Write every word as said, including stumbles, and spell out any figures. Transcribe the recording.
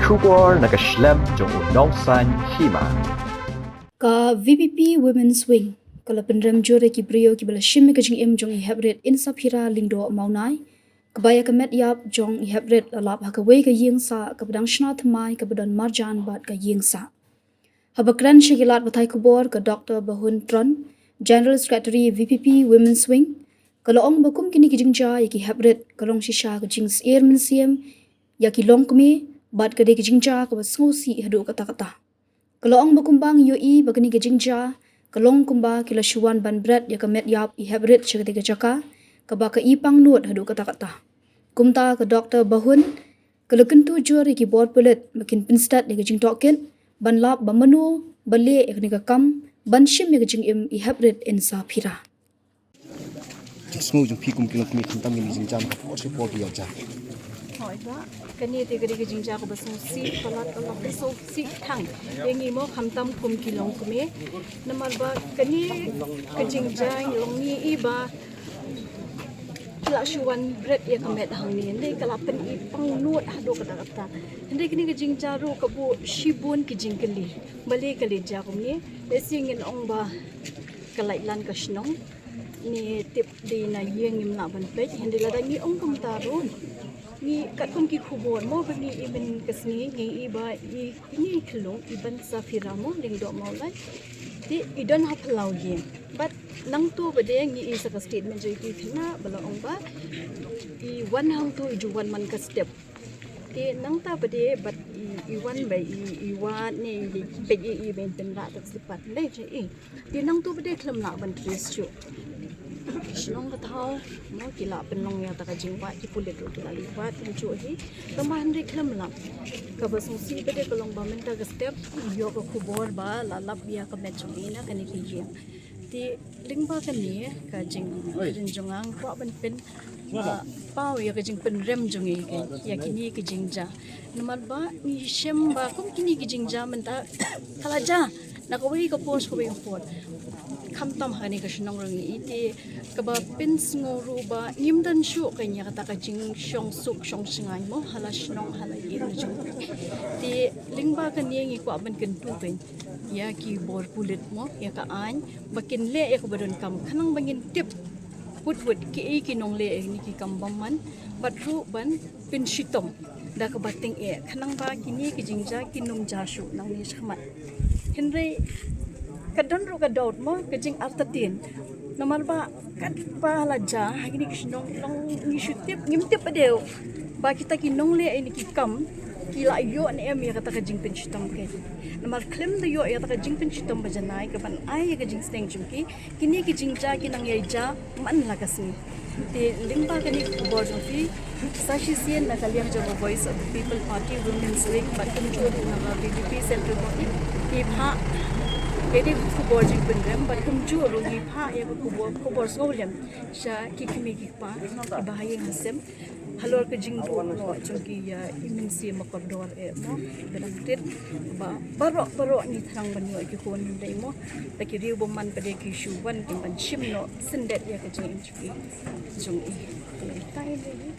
Khubor na ka shlem jong u nongsaiñ hima. Ka V P P Women's Wing ka la pynrem jur ïa ki briew kiba la shim ïa ka jingim jong i Heprit Insaphira Lyngdoh Mawnai, kaba ïa ka met ïap jong i Heprit la lap ha kawei ka ïing sah kaba dang shna thymmai kaba don marjan bad ka ïing sah. Haba kren sha ki lad pathai khubor ka Doctor Bahun Tron, General Secretary V P P Women's Wing, ka la ong ba kum kine ki jingjia ïa ki Heprit ka long shisha ka jingsyier mynsiem ïa ki longkmie bad ka dei ka jingjia kaba sngewsih haduh katta katta. Ka la ong ba kumba ngi ïohi ba kane ka jingjia ka long kumba ki la shu wan ban bret ïa ka met ïap i Heprit sha katei ka jaka kaba ka i pangnud haduh katta katta. Kumta ka Doctor Bahun ka la kyntu jur ïa ki bor pulit ba kin pynstet ïa ka jingtohkit ban lap ba mano ba leh ïa kane ka kam ban shim ïa ka jingim i Heprit Insaphira. Jingsngew jong phi kum ki longkmie khamtam ïa kine ki jingjia ha ka por sha ka por ki ïa jia. Hooid bah, kane te ka dei ka jingjia kaba sngewsih palat, kaba sngewsih thang ïa ngi mo khamtam kum ki longkmie. Namar ba kane ka jingjia ngi long ngi i ba ki la shu wan bret ïa ka met hangne, hynrei ka la pyn-i pangnud haduh katta katta. Hynrei kane ka jingjia ruh ka buh shibun ki jingkylli. Balei ka leit jia kumne? Lehse ngin ong ba ka lait lan ka shnong. Ngi tip dei na ïing ngim lah ban peit, hynrei lada ngi ong kumta ruh, ngi katkum ki khubor mo ba ngi i mynne ka sngi ngi i ba i kine i khyllung i Insaphira mo Lyngdoh Mawlai. Te i don ha phyllaw ïing. Bad nangto ba dei ngi i sa ka statement jong i khynnah ba la ong ba i wan hangto i ju wan man ka step. Te nangta ba dei bad i, i wan ba i, i wad ne i peit i, i ba in pynrah ta ka slipper lei jong i. Te nangto ba dei khlem lah ban trace shuh. Shnong ka thaw mo ki la pynlong ïa ta ka jingwad, ki pulit ruh ki la leit wad kumjuh hi. Tangba hynrei khlem lah. Kaba sngewsih ba dei ka long ba mynta ka step ïoh ka khubor ba la lap ïa ka met jong i na kane ka ïing. Te lyngba kane ka jingkren jong nga nga kwah ban pyn, ah, paw ïa ka jingpynrem jong ngi ïa kine ki jingjia. Namar ba ngi shem ba kum kine ki jingjia mynta ka la jia na kawei ka por sha kawei ka por. Khamtam ha kane ka shnong ruh ngi i, te kaba pynsngew ruh ba ngim don shuh ka ïa kata ka jingshong suk shong shngaiñ mo ha la shnong ha la ïing jong ngi. Te lyngba kane ngi kwah ban kyntu pyn ïa ki bor pulit mo ïa ka aiñ ba kin leh ïa kaba donkam khnang ba ngin tip wut wut kiei ki nongleh ïa kine ki kam bymman bad ruh ban pynshitom da kaba tyngeh khnang ba kine ki jingjia kin ym jia shuh nangne shakhmat. Hynrei ka don ruh ka doubt mo ka jingartatien. Namar ba katba la jia ha kine ki shnong long ngi shu tip, ngim tip ba dei ba kita ki nongleh ïa kine ki kam ki la ïoh ne em ïa kata ka jingpynshitom ka. Namar khlem da ïoh ïa kata ka jingpynshitom ba janai kaban ai ïa ka jingsneng jong ki, kine ki jingjia ki nang ïai jia man la ka sngi. Te lyngba kane ka khubor jong phi sa shisien na ka liang jong ka Voice of the People Party Women's Wing bad kumjuh ruh na ka V P P Central Body ki phah ïa kane ka khubor jingpynrem bad kumjuh ruh ngi phah ïa ka khubor, khubor sngewlem sha ki kmie ki kpa kiba ha ïing ha sem halor ka jingduh noh jong ki ïa i Mynsiem Makordor eh mo ba dang rit ba baroh baroh ngi thrang ban ïoh ki khun hynrei mo ba ki riew bymman pat de ki shu wan kin ban shim noh syndet ïa ka jingim jong i. Ka long tai dei.